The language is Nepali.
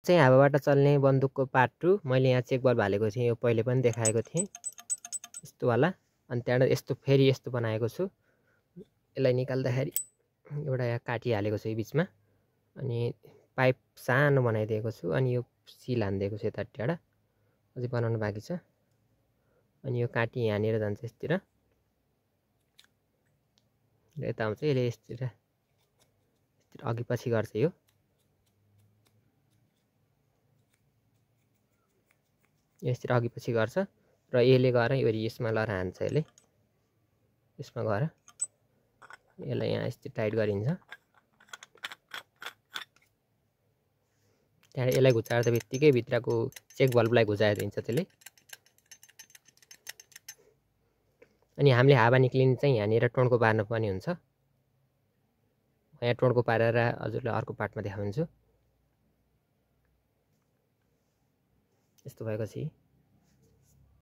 चाहिँ हावाबाट चल्ने बन्दुकको पार्ट 2 मैले यहाँ चेक बल्ब हालेको थिएँ, यो पहिले पनि देखाएको थिएँ यस्तो वाला। अनि त्यहाँबाट यस्तो फेरि यस्तो बनाएको छु। यसलाई निकाल्दाखेरि एउटा यहाँ काटिहालेको छु यो बिचमा, अनि पाइप सानो बनाइदिएको छु, अनि यो सिल हानिदिएको छु यताबाट, अझै बनाउनु बाँकी छ। अनि यो काटी यहाँनिर जान्छ यसतिर, यता आउँछ यसले यसतिर अघि पछि गर्छ यो। यसतिर अघि पछि गर्छ र यसले गएर यसमा लएर हान्छ, यसले यसमा गएर यसलाई यहाँ यस्तो टाइट गरिन्छ। त्यहाँबाट यसलाई घुचार्दा बित्तिकै भित्रको चेक बल्बलाई घुचाइदिन्छ त्यसले। अनि हामीले हावा निक्लिने चाहिँ यहाँनिर टोड्को पार्नु पर्ने हुन्छ। यहाँ टोड्को पारेर हजुरलाई अर्को पार्टमा देखाउँछु। यस्तो भएपछि